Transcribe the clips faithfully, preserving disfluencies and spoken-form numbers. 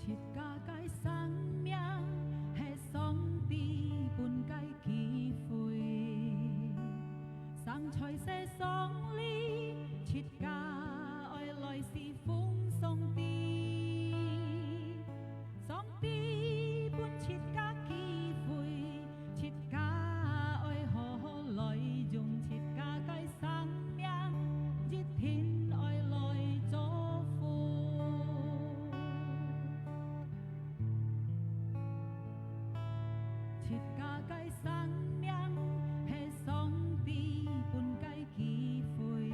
自家个生命係上帝分个機會，生在世上裡，自家愛來侍奉上帝。上帝分自家機會，自家愛好好來用自家个生命，一定愛來祝福。自家个生命係上帝分个機會，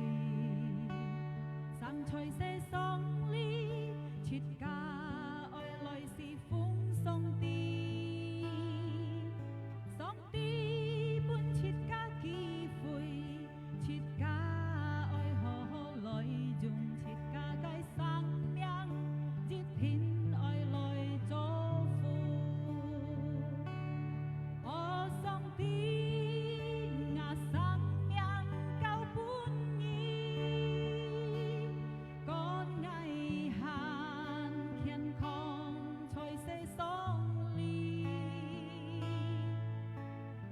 生在世上裡，自家愛來侍奉上帝。上帝分自家機會，自家愛好好來用自家个生命，一定愛來祝福。哦，上帝，吾生命交分你，願𠊎還健康在世上裡。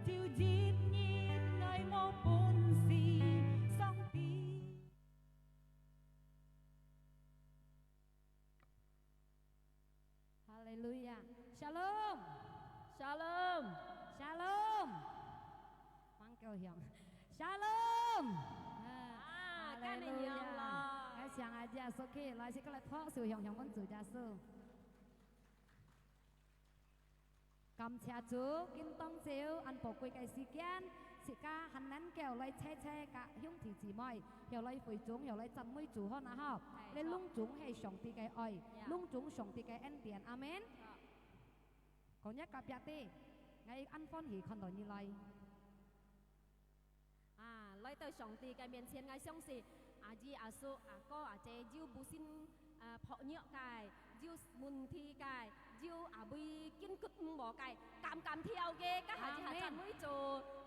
就一日𠊎無本事，上帝。哈利路亞！Shalom！Shalom！Shalom！吂夠響！Shalom！啊，哈利路亞！恁樣咯。來，想啊，耶穌基督，來，自家來拍手，響響分主耶穌。 感謝主，今當晝恁寶貴个時間，自家還能夠來齊齊佮兄弟姊妹，又來會眾，又來讚美主，好哪好？係，這攏總係上帝个愛，呀。攏總上帝个恩典。阿門。好。講一個別个，𠊎恁歡喜看到你來。 啊，來到上帝个面前，𠊎相信阿姨、阿叔、阿哥、阿姐，有不信，啊，薄弱个，有問題个，有啊，會筋骨毋無个，敢敢跳个，該下就係阿門。讚美主，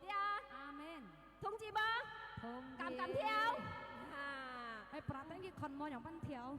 對啊。阿門。同意無？同意。敢敢跳？啊。哎，不然等佢看無樣般跳。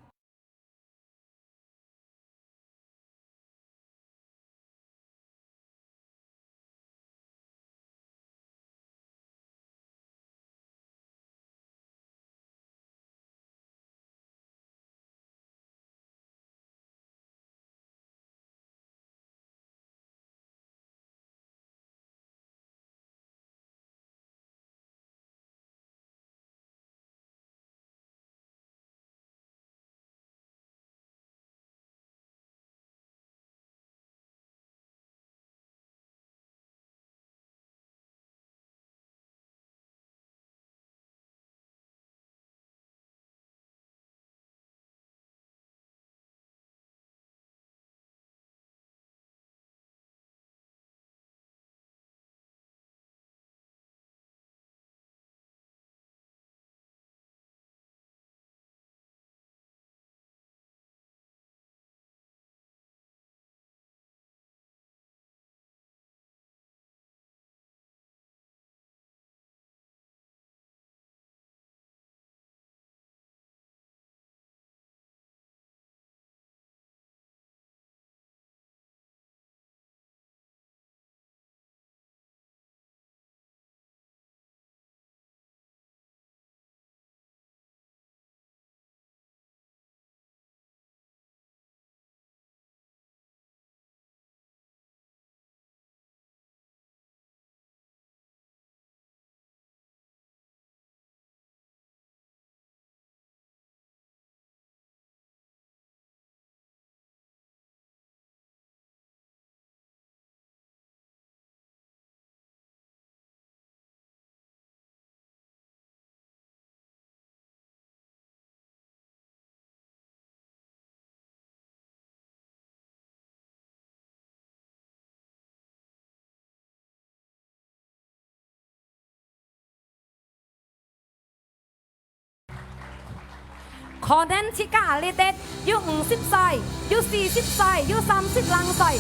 可能自家啊，這兜有五十歲，有四十歲，有三十零歲。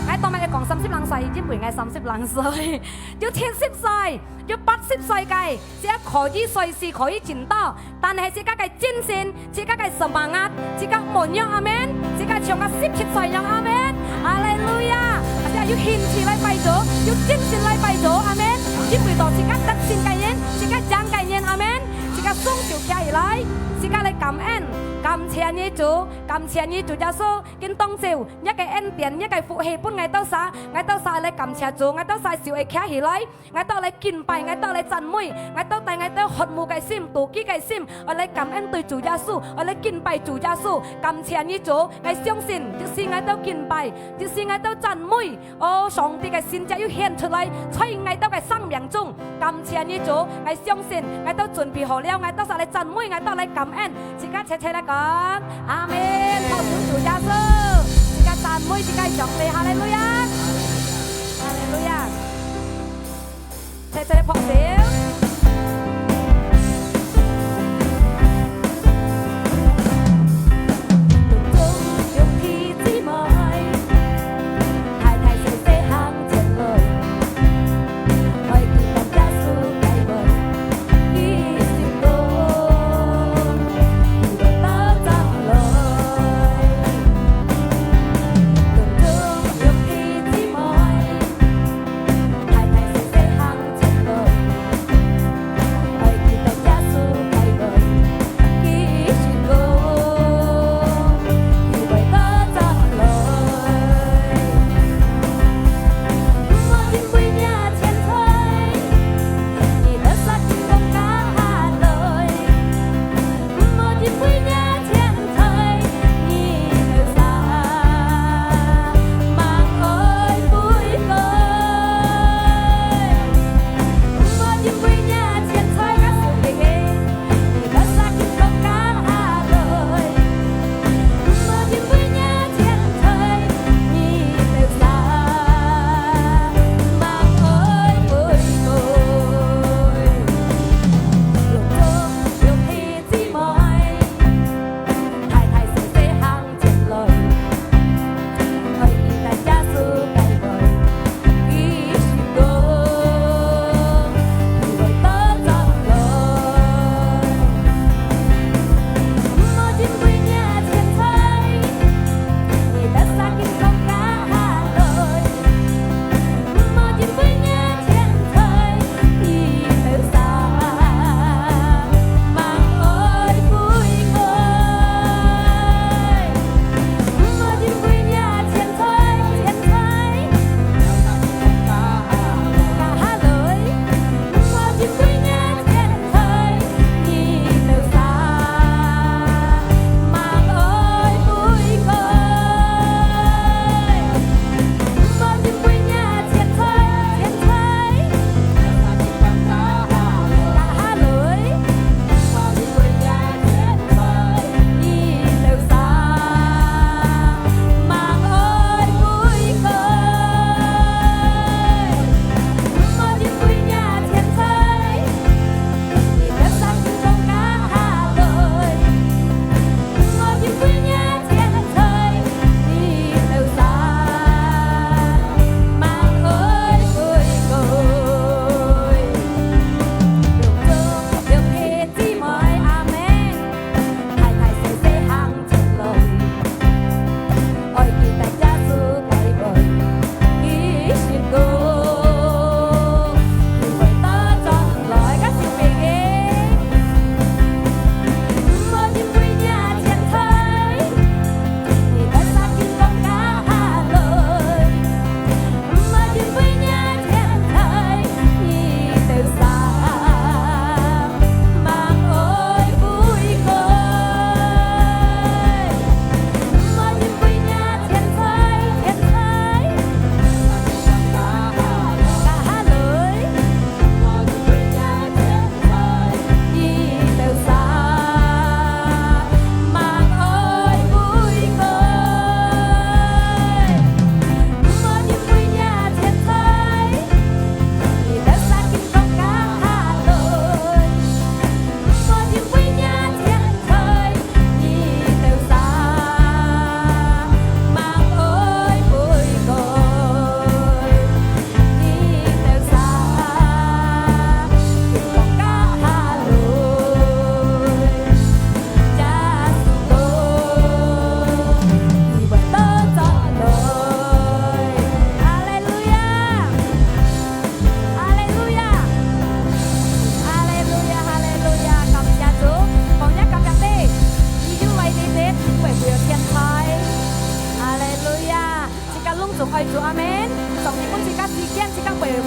𠊎當然會講三十零歲，因為𠊎三十零歲。有七十歲，有八十歲个，自家可以隨時可以見到，但係自家个精神，自家个semangat，自家無樣，阿門。自家像个十七歲樣，阿門。哈利路亞！自家有興趣來拜主，有精神來拜主，阿門。因為到自家得勝个人，自家贏个人，阿門。 自家雙手擎起來，自家來感恩，感謝你主，感謝你主耶穌，今當晝，你个恩典，你个福氣分𠊎兜儕，𠊎兜儕來感謝主，𠊎兜儕手會擎起來，𠊎兜來敬拜，𠊎兜來讚美，𠊎兜帶𠊎兜渴慕个心、妒忌个心，愛來感恩對主耶穌，愛來敬拜主耶穌，感謝你主，𠊎相信，即使𠊎兜敬拜，即使𠊎兜讚美， 哦，上帝个神蹟又顯出來，在𠊎兜个生命中。感謝你主，𠊎相信，𠊎兜準備好了，𠊎兜儕來讚美，𠊎兜來感恩。自家齊齊來講，阿門。拍手主耶穌，自家讚美自家上帝，哈利路亞，哈利路亞。 齊齊來拍手。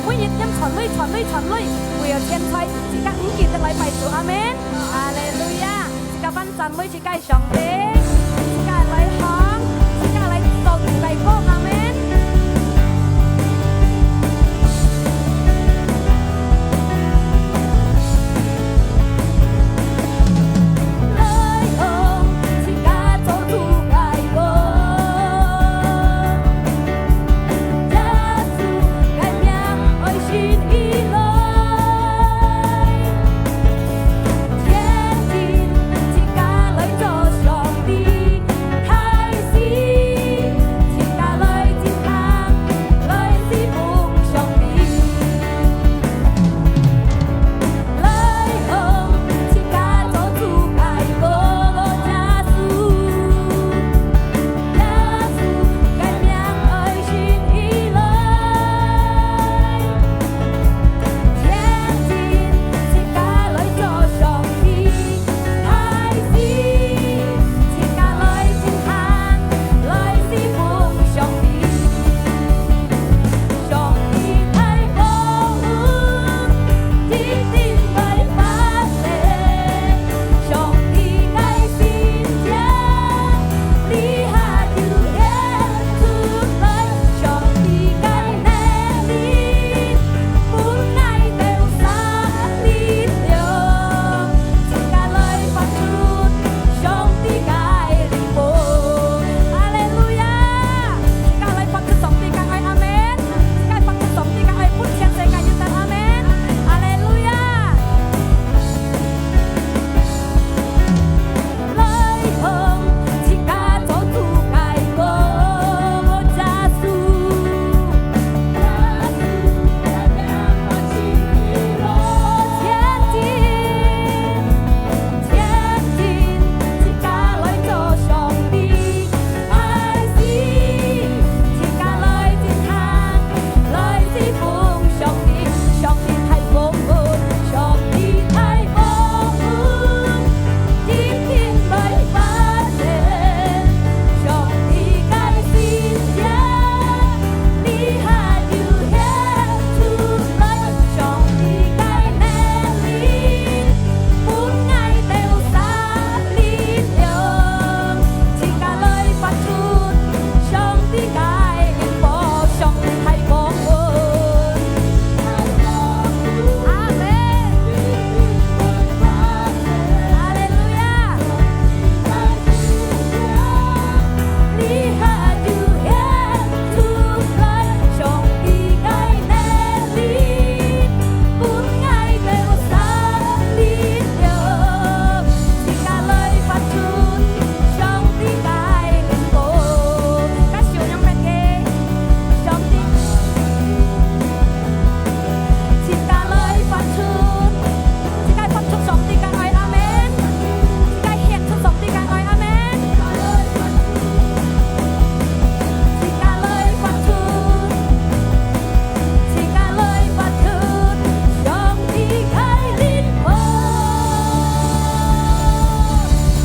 每日點傳累、傳累、傳累，為了錢財，自家毋記得來拜主，阿門。哈利路亞！自家辦讚美自家个上帝，自家來唱，自家來做主个歌，阿門。來唱，自家做主个歌。 耶穌个名愛信起來，前進，自家來做上帝大事，自家來進行，來侍奉上帝。 來唱，自家做主个歌，耶穌，耶穌个名愛信起來。前進，自家來做上帝大事，自家來進行，來侍奉上帝。 上帝大寶，一定會發現。上帝个神蹟，這下就顯出來。上帝个能力，分𠊎兜儕力量，自家來發出上帝个靈寶。哈利路亞！自家來發出上帝个愛，阿門。 自家發出上帝个愛，分全世界有得，阿門。哈利路亞！來唱，自家做主个歌，耶穌，耶穌个名愛信起來。前進，前進，自家來做上帝 大事，自家來進行，來侍奉上帝，上帝大豐富，上帝大豐富，一定會發現，上帝个神蹟，這下就顯出來，上帝个能力，分𠊎兜儕 力量，自家來發出上帝个靈寶，上帝大豐富。阿門。哈利路亞。這下就顯 出來，上帝个能力，分𠊎兜儕力量，自家來發出上帝个靈寶。自家手仰般个，上帝，自家來發出 自家發出上帝个愛，阿門。自家顯出上帝个愛，阿門。自家來發出，自家來發出上帝个靈寶。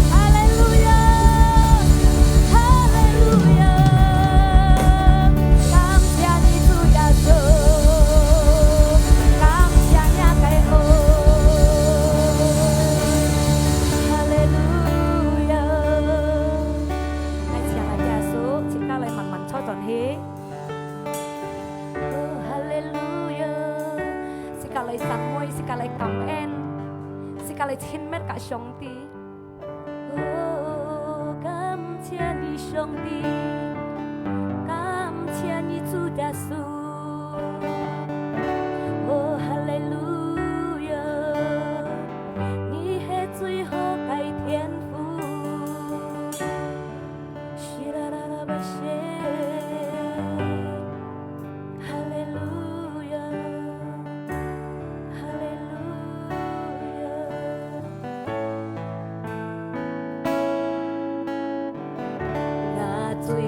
哈利路亞，哈利路亞。 感謝你，主耶穌，感謝你个恩。哈利路亞！來，親愛个耶穌，自家來慢慢坐轉去。哦，哈利路亞！自家來讚美，自家來感恩，自家來親密个上帝。 哦，感謝你，上帝，感謝你，主耶穌。哦，哈利路亞，你係最好个天父。哈利路亞，哈利路亞。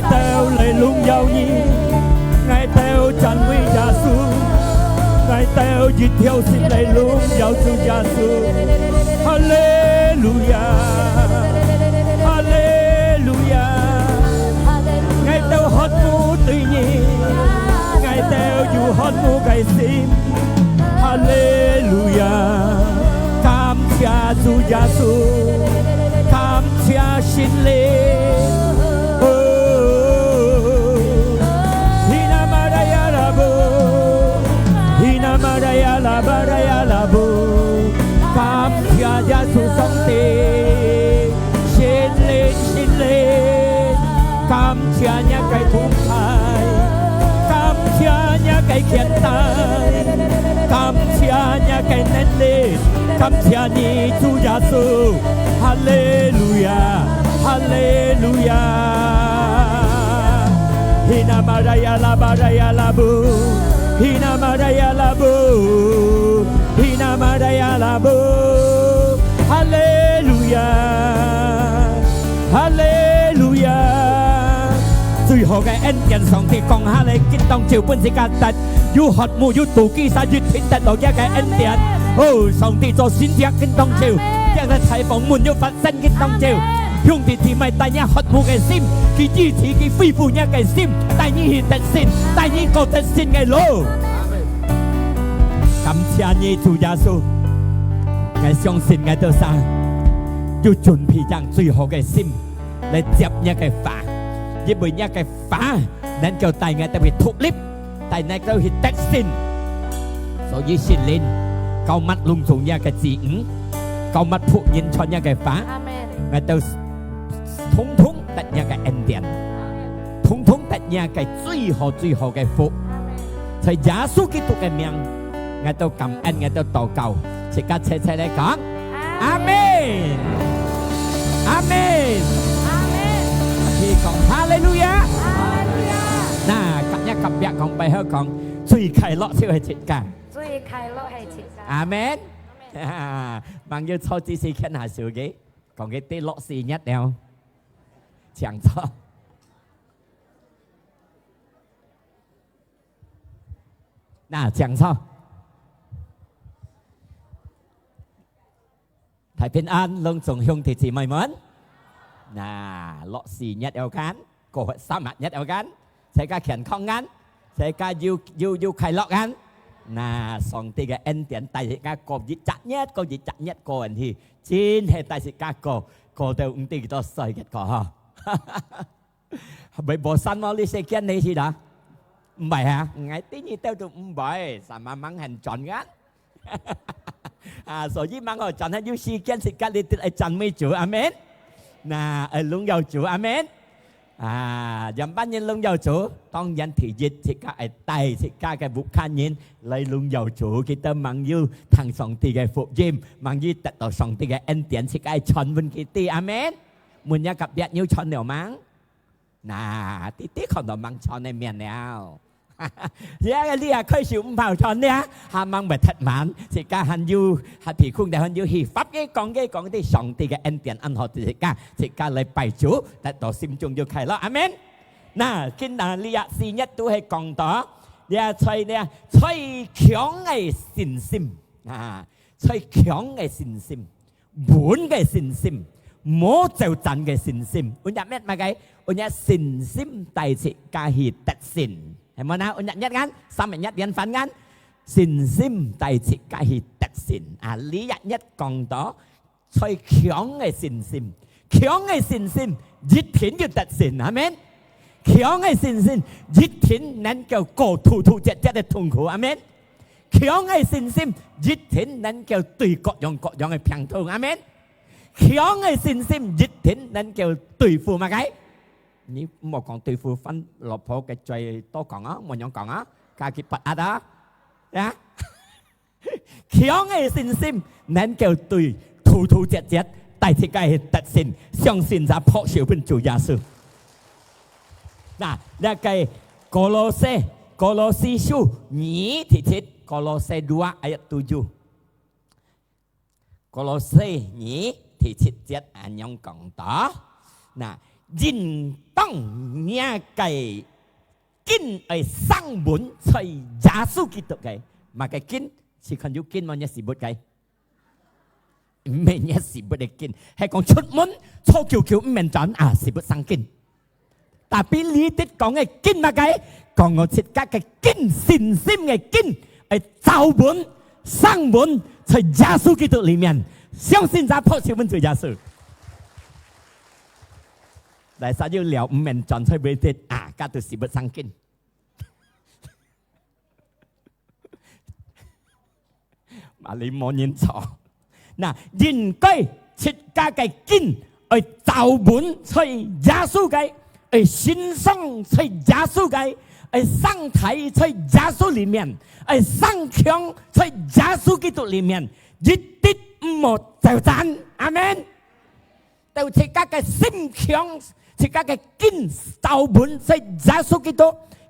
兜來榮耀你，𠊎兜讚美耶穌，𠊎兜一條心來榮耀主耶穌。哈利路亞，哈利路亞，𠊎兜渴慕對你，𠊎兜有渴慕个心。哈利路亞，感謝主耶穌，感謝聖靈。 Hina maraya labu, hina maraya la baraya labu. 感謝耶穌上帝，聖靈，聖靈，感謝若个同在，感謝若个牽帶，感謝若个能力，感謝你，主耶穌。 哈利路亞，哈利路亞。Hina maraya la baraya labu, hina maraya labu, hina maraya labu. 哈利路亞，哈利路亞。最好个恩典，上帝降下來，今當晝分自家得，有渴慕，有肚飢，儕一定得到這个恩典。哦，上帝做神蹟，今當晝，這个大豐滿有發 生个當晝，兄弟姊妹帶若渴慕个心，佢醫治，佢恢復若个心，帶你去得勝，帶你過得勝个路。感謝你，主耶穌，𠊎相信𠊎兜儕有準備正最好个心來接若个話，因為若个話能夠帶𠊎兜去脫離 帶𠊎兜去得勝。所以聖靈，膏抹攏總若个子女，膏抹僕人傳若个話，阿們。𠊎兜通通得若个恩典，通通得若个最好最好个福。阿們。在耶穌基督个名，𠊎兜感恩，𠊎兜禱告，自家齊齊來講。 阿們，阿們，阿們。去講哈利路亞。哈利路亞。那，隔壁隔壁講，背後講，最快樂就係自家。最快樂係自家。阿們。吂有坐之前看下手機，講佢跌落四日了，請坐。那，請坐。 大平安，攏總兄弟姊妹們。那，落四日有間，過三日有間，自家健康間，自家有，有，有快樂間。那，上帝个恩典帶自家過一隻日，過一隻日過下去，真係帶自家過，過到毋知幾多歲結果吼。 會無散無？你世間你去啦？毋會啊，𠊎知你兜都毋會，sama吂還轉啊。啊，所以吂好轉啊，有時間自家你得來讚美主，阿們。那，愛榮耀主，阿們。啊，仰般形榮耀主？當然第一，自家愛帶自家个屋下人來榮耀主，佢兜吂有聽上帝个福音，吂有得到上帝个恩典，自家愛傳分佢知，阿們。問若隔壁有傳了吂？ 那，弟弟看到吂傳个面了。這个你啊，開始毋好傳了，還吂會忒慢，自家還有，還鼻空个，還有去發个講个講个，上帝个恩典恁好，自家，自家來拜主，得到心中有快樂。阿們。那，今日這四日都係講到，這在這最強个信心啊，最強个信心。 穩个信心，無走散个信心。有若乜麼个？有若信心帶自家去得勝。係無呢？有若日間，三日日連番間，信心帶自家去得勝。啊，這一日講到，最強个信心，強个信心一定有得勝。阿們。強个信心一定能夠過突突折折个痛苦。阿們。 強个信心一定能夠對各樣各樣个病痛，阿們。強个信心一定能夠對付麼个？你莫講對付番老婆个罪多講啊，莫樣講啊，家己發閼啊，呀。強个信心能夠對突突折折，帶自家去得勝，相信就拍手分主耶穌。那，這个歌羅西，歌羅西書二第七，歌羅西dua ayat tujuh。歌羅西二第七節恁樣講到，那，應當若个根愛生穩在耶穌基督个。麼个根？試看有根無？若食物个？毋係若食物个根，係講出門坐久久毋免轉啊，食物生根。Tapi這兜講个根麼个？講𠊎自家个根，信心个根，愛走穩、生穩在耶穌基督裡面，相信者拍手分主耶穌。來，煞有了毋免轉在這兜啊，該兜食物生根。 嘛，你無認錯。那，應該自家个根愛走穩在耶穌个，愛生長在耶穌个，愛生大在耶穌裡面，愛生強在耶穌基督裡面，一滴毋好走散。阿門。 到自家个心強，自家个根走穩在耶穌基督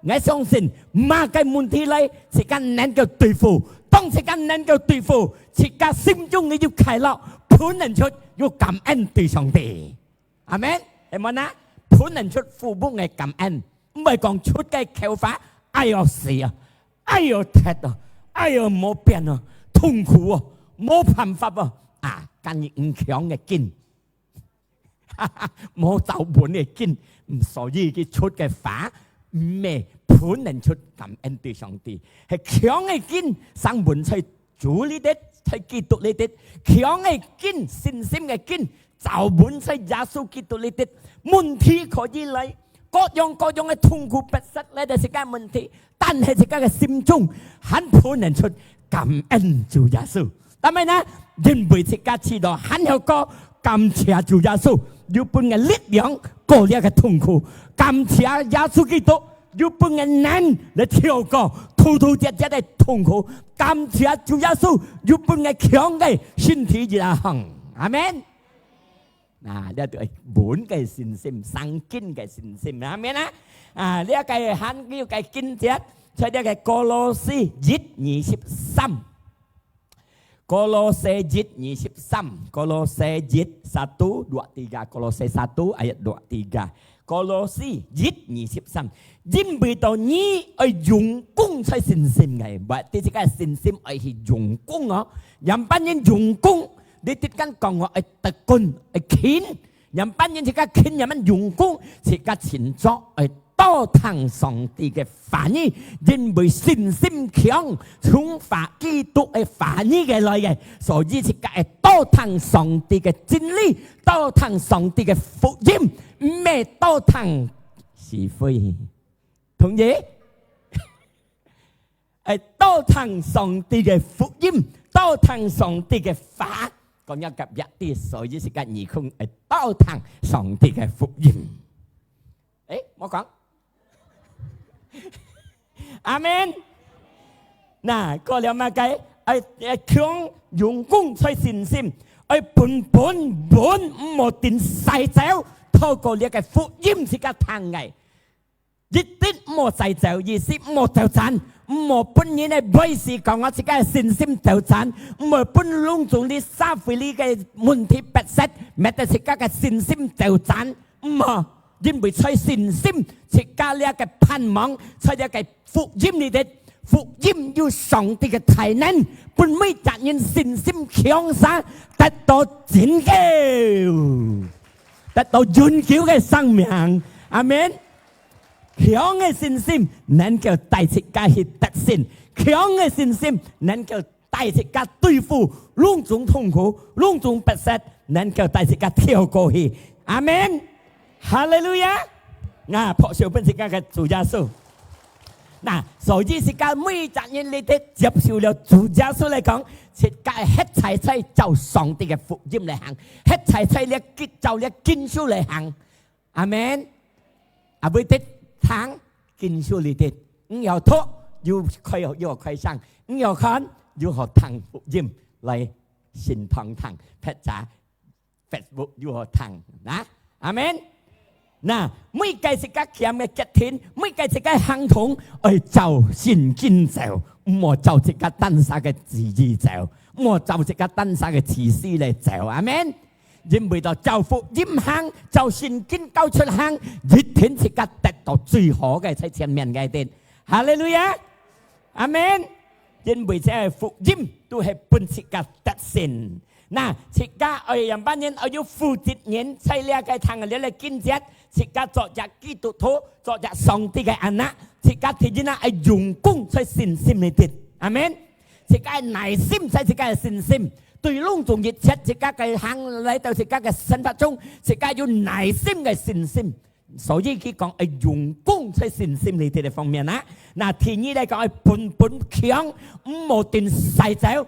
，𠊎相信麼个問題來，自家能夠對付。當自家能夠對付，自家心中个有快樂，噴能出有感恩對上帝。阿門。係無呢？噴能出父母个感恩，毋會講出个口話，哎喲死啊，哎喲忒啊，哎喲無變啊，痛苦啊，無辦法啊，啊，今日毋強个根。 無走穩个根，所以佢出个話，毋係噴能出感恩對上帝，係強个根生穩在主裡底，在基督裡底，強个根，信心个根，走穩在耶穌基督裡底，問題可以來，各樣各樣个痛苦、迫切來，這係个問題，但係自家个心中還噴能出感恩主耶穌。 但係呢，因為自家知道還有个感謝主耶穌，有分𠊎力量過這个痛苦。感謝耶穌基督，有分𠊎能來跳過突突跌跌个痛苦。感謝主耶穌，有分𠊎強个身體一下行。阿門。 啊，這就係穩个信心，生根个信心，阿門啊！啊，這个還有个經節，在這个歌羅西一二十三。歌羅西一二十三，歌羅西一，satu, dua, tiga，歌羅西satu ayat dua, tiga。歌羅西一二十三，因為到你愛用功在信心个，berarti自家信心愛去用功哦。樣般人用功， 你直接講話愛得功，愛勤，樣般人自家勤，樣般用功，自家勤做，愛多聽上帝个話語，因為信心強，從話基督个話語个來个，所以自家愛多聽上帝个真理，多聽上帝个福音，毋係多聽是非。同意？ 愛多聽上帝个福音，多聽上帝个話。講若隔壁知，所以自家耳空愛多聽上帝个福音。誒，莫講。阿門。那，過了麼个？愛，愛強用功在信心，愛本本穩，毋好定勢走，透過這个福音自家聽个。 一定毋好再走，意思毋好走散，毋好分人个背時講𠊎自家个信心走散，毋好分攏總你社會裡个問題迫切，搣得自家个信心走散，毋好，因為在信心，自家這个盼望，在這个福音裡底，福音有上帝个大能，分每隻人信心強勢，得到拯救，得到永久个生命。阿門。 強个信心能夠帶自家去得勝，強个信心能夠帶自家對付攏總痛苦、攏總迫切，能夠帶自家跳過去。阿門！哈利路亞！啊，拍手分自家个主耶穌。那，所以自家每隻人裡底接受了主耶穌來講，自家歇在在照上帝个福音來行，歇在在這，照這經書來行。 阿門。啊，會得聽經書裡底，你要讀，又開，又開聲，你要看，又好聽福音，來聖堂聽，或者Facebook又好聽，啊。阿門。那，每個自家行个決定，每個自家行動，愛照聖經走，毋好照自家單儕个旨意走，毋好照自家單儕个自私來走。阿門。因為到照福音行，照聖經教出行，一定自家得到最好个，在前面个一定。哈利路亞！阿門！因為這福音都係分自家得勝。那自家愛仰般人，愛有負責任，在這个聽這个經節，自家做隻基督徒，做隻上帝个anak，自家第一啊，愛用功在信心裡底。阿門！自家个耐心，在自家个信心，對攏總一切，自家个行來到自家个生活中，自家有耐心个信心。 所以佢講愛用功在信心裡底个方面啊。那第二來講，愛本本強，毋好定勢走。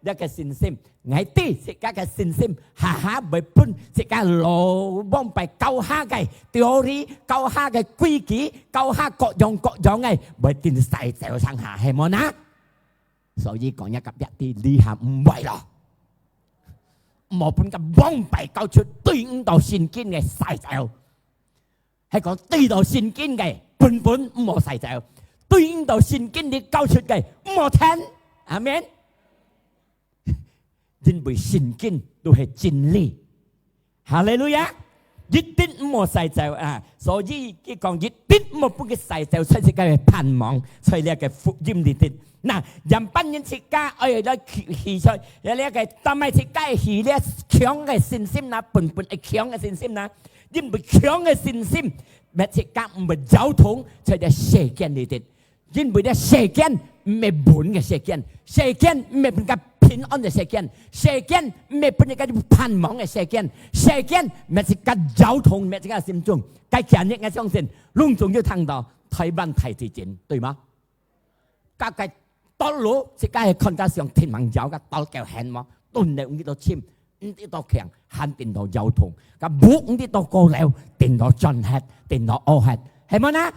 這个信心，𠊎知自家个信心，下下會分自家老往擺教下个道理，教下个規矩，教下各樣各樣个，會定勢走上下，係無呢？所以講一个別个，這下毋會咯。毋好分个往擺教出對毋到聖經个勢走。 係講對到聖經个，本本毋好勢走；對應到聖經裡教出个，毋好聽。阿門。因為聖經都係真理。哈利路亞！一定毋好勢走啊！所以佢講，一定毋好分佢勢走，在自家个盼望，在這个福音裡底。那，仰般人自家愛來起，起出，這个，但係自家起這強个信心啦，本本个強个信心啦， 因為強个信心，乜自家毋會搖動在這世間裡底。因為這世間毋係穩个世間，世間毋係分自家平安个世間，世間毋係分自家有盼望个世間，世間乜自家搖動，乜自家心中。該今日𠊎相信，攏總有聽到台灣大地震，對嗎？ 該个道路，自家係看得像天王橋个道橋，係無？斷了，毋知道深，毋知道強，還顛倒搖動。該屋毋知道高樓，顛倒轉忒，顛倒凹忒，係無呢？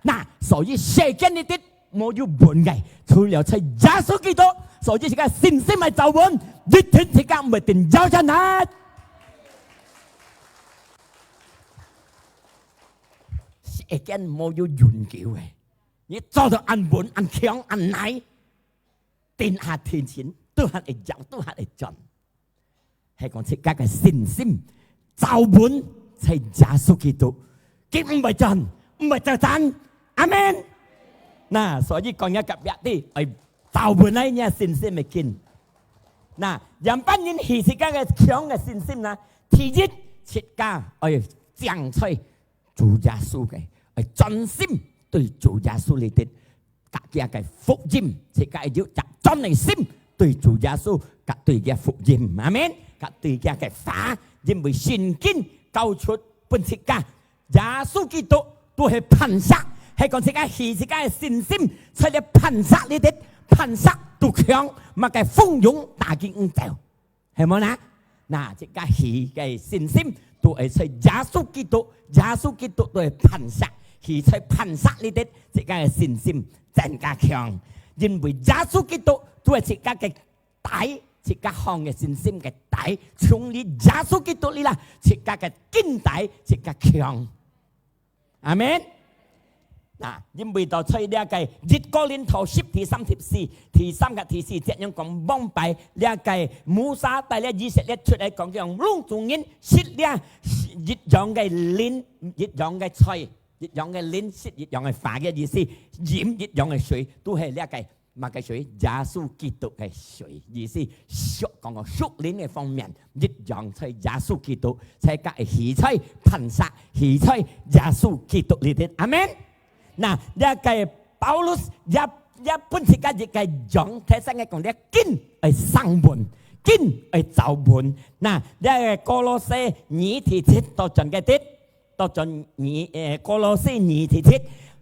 那，所以世間裡底無有穩个，除了在耶穌基督，所以自家信心愛走穩，一定自家毋會顛搖轉忒。世間無有永久个。 你做到恁穩、恁強、恁耐，天下天神都還會搖，都還會轉。係講自家个信心走穩在耶穌基督，佢毋會轉，毋會走轉。阿門。那所以講，愛隔壁个，愛走穩來你信心个根。那仰般人起自家个強个信心呢？第一，自家愛正在 主耶穌个，愛專心對主耶穌裡底，佮佢个福音，自家愛有隻專个心對主耶穌，佮對佢个福音，阿門。佮對佢个話，因為聖經教出分自家，耶穌基督都係磐石，係講自家起自家个信心，在這磐石裡底，磐石都強，麼个風湧打佢毋走。 係無呢？那自家起个信心，都係在耶穌基督，耶穌基督都係磐石，起在磐石裡底，自家个信心增加強。因為耶穌基督都係自家个底，自家放个信心个底，從你耶穌基督裡啦，自家个根底，自家強。 阿門。那，因為到在這个一哥林多十第三十四，第三个第四節樣講，往擺這个摩西帶領以色列出來講，佢講，攏總人食這一樣个靈，一樣个菜，一樣个靈，食一樣个話个意思，飲一樣个水，都係這个 麼个水？耶穌基督个水，意思屬，講个屬靈个方面，一樣在耶穌基督，在該起在磐石，起在耶穌基督裡底。阿門。那，這个保羅也，也分自家一个樣，提醒个講，這根愛生穩，根愛走穩。那，這个歌羅西二第七到轉个第 到轉二，誒，歌羅西二第七，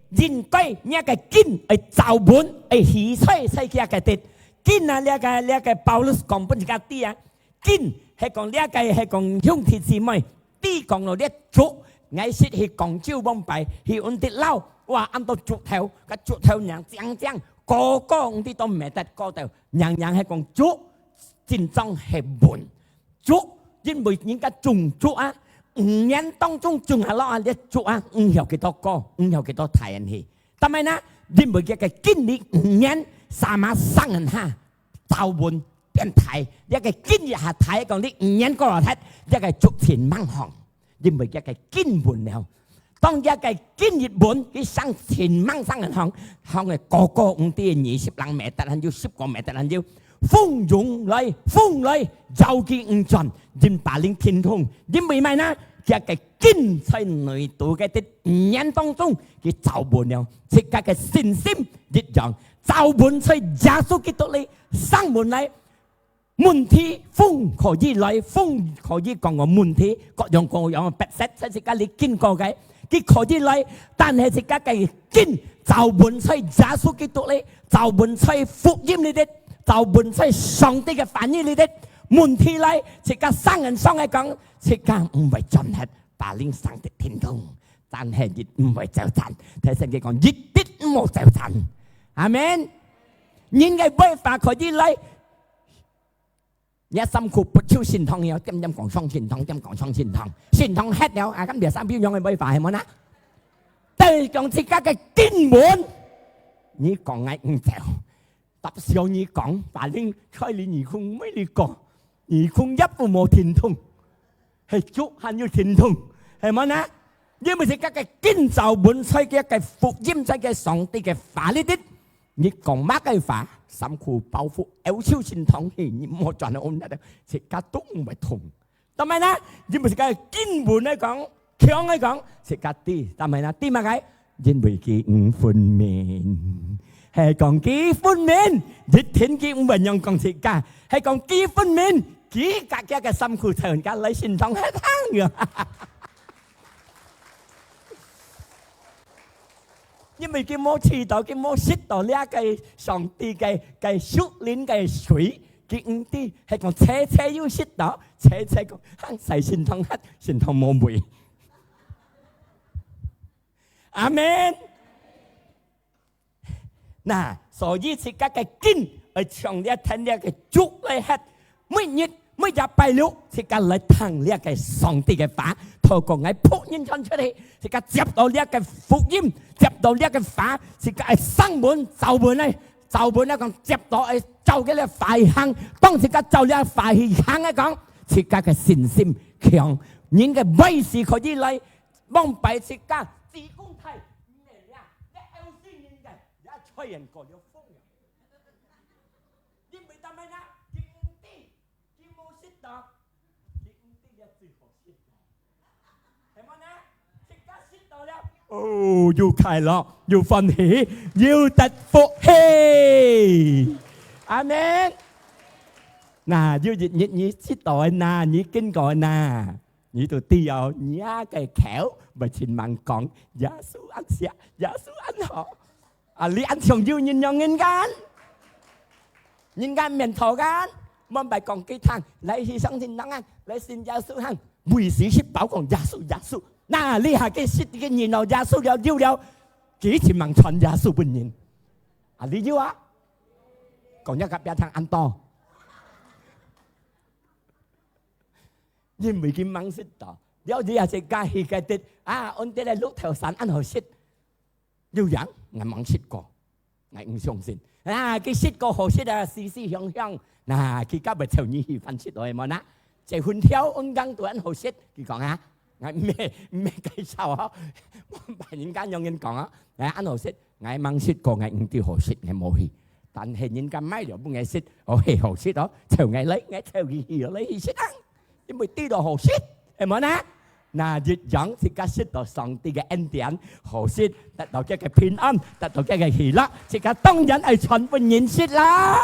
應該若个根愛走穩，愛起在在佢个地。根啊，這个，這个保羅講分自家知啊，根係講這个係講兄弟姊妹，知講到這竹，𠊎識去廣州往擺，去搵得撈，哇，恁多竹頭，个竹頭娘靚靚，高高，毋知到毋係得高到，娘娘係講竹，真正係穩。 竹，因為人家種竹啊，五年當中種下落啊，這竹啊，毋曉幾多高，毋曉幾多大人去。但係呢，因為佢个經歷五年，sama生人哈，走穩，必大，這个經一下大，講你五年過落忒，這个竹盡猛放，因為這个經穩了。當這个經一穩，佢生盡猛生人放，放个高高毋知二十零米，但還有十個米，但還有風湧來，風來，搖佢毋轉，因巴陵停動，因為麼个呢？這个 經在內肚个這五年當中，佢走穩了，自家个信心一樣，走穩在耶穌基督裡，生穩來。問題，風可以來，風可以講个問題，各樣各樣个逼塞，在自家裡經過个，佢可以來，但係自家个經走穩在耶穌基督裡，走穩在福音裡底，走穩在上帝个話語裡底。問題來，自家生人上來講，自家毋會轉忒。 巴陵生得停動，但係你毋會走散。大聲佢講，一滴毋好走散。阿門。人个威化可以來，你衫褲不就聖堂了，點點講上聖堂，點講上聖堂，聖堂忒了，啊，咁你衫褲樣个威化係無呢？對，講自家个經文，你講𠊎毋走，搭上你講，巴陵開你耳空，每你講，耳空也不無停動。 係竹還有停動，係無呢？因為自家个經走穩在个福音，在个上帝个話裡底，你講麼个話，衫褲包袱，拗手聖堂去，你莫轉去安那，自家都毋會痛。但係呢，因為自家个經文來講，強來講，自家知，但係呢，知麼个？因為佢毋分明。 係講佢分明，一定佢毋會樣講自家，係講佢分明，佢自家个衫褲穿个來聖堂係行个。因為佢無試到，佢無食到這个上帝个，个屬靈个水，佢毋知，係講切切有食到，切切講，行在聖堂忒，聖堂無味。阿門。 那，所以自家个經愛像這聽這个竹來歇，每日每一拜六，自家來聽這个上帝个話，透過𠊎僕人傳出去，自家接到這个福音，接到這个話，自家愛生穩、走穩來，走穩來講接到愛照佢个話去行。當自家照這話去行來講，自家个信心強，人个威勢可以來，往擺自家子宮胎，你這，你拗死人个。 也吹人過了風了。因為但係呢，佢毋知，佢無食到，佢毋知也最好食个。係無呢？自家食到了，哦，又快樂，又歡喜，又得福氣。阿門。那，有一日你食到个那，你經過个那，你就知哦，你个口會盡猛講，耶穌恁惜，耶穌恁好。 啊，你恁像有人樣人間，人間面頭間，莫白講雞湯，來去上天堂啊，來信耶穌行，為時食飽講耶穌耶穌，那你下个食个人哦，耶穌了有了，佢盡猛傳耶穌分人。啊，你有啊？講一個別聽恁多，因為佢猛食到，了你也係加起个的啊，安得來綠頭山恁好食。 有影，𠊎吂食過，𠊎毋相信。啊，佢食過好食啊，四四香香。那，佢敢會湊你去飯食來無啊？這粉條恁硬都恁好食，佢講啊，𠊎毋係，毋係介紹哦，毋係人家樣人講啊，𠊎恁好食，𠊎吂食過，𠊎毋知好食，𠊎無去。但係人家買了分𠊎食，哦，係好食哦，湊𠊎來，𠊎湊佢去，來去食啊。 因為知道好食，係無呢？那一樣自家食到上帝个恩典，好食，得到佢个平安，得到佢个喜樂，自家當然愛傳分人食啦。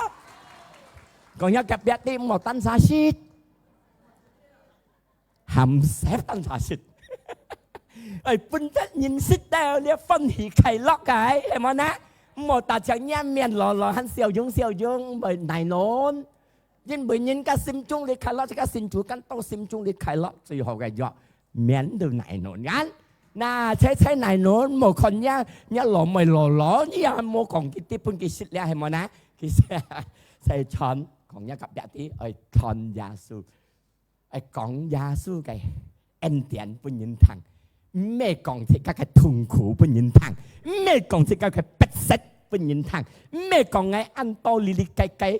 講一隔壁知，毋好單儕食，含惜單儕食。愛分得人食到，你歡喜快樂个，係無呢？毋好打隻眼面落落，還笑容笑容，毋會耐暖。 因為人家心中裡快樂，自家心中間到心中裡快樂，最好个藥，免得耐暖眼。那，切切耐暖，莫看人家，人家老妹老老，你也莫講佢，分佢食了，係無呢？其實，在傳，講一隔壁知，愛傳耶穌，愛講耶穌个 恩典分人聽，毋係講自家个痛苦分人聽，毋係講自家个逼塞分人聽，毋係講𠊎恁多哩哩該該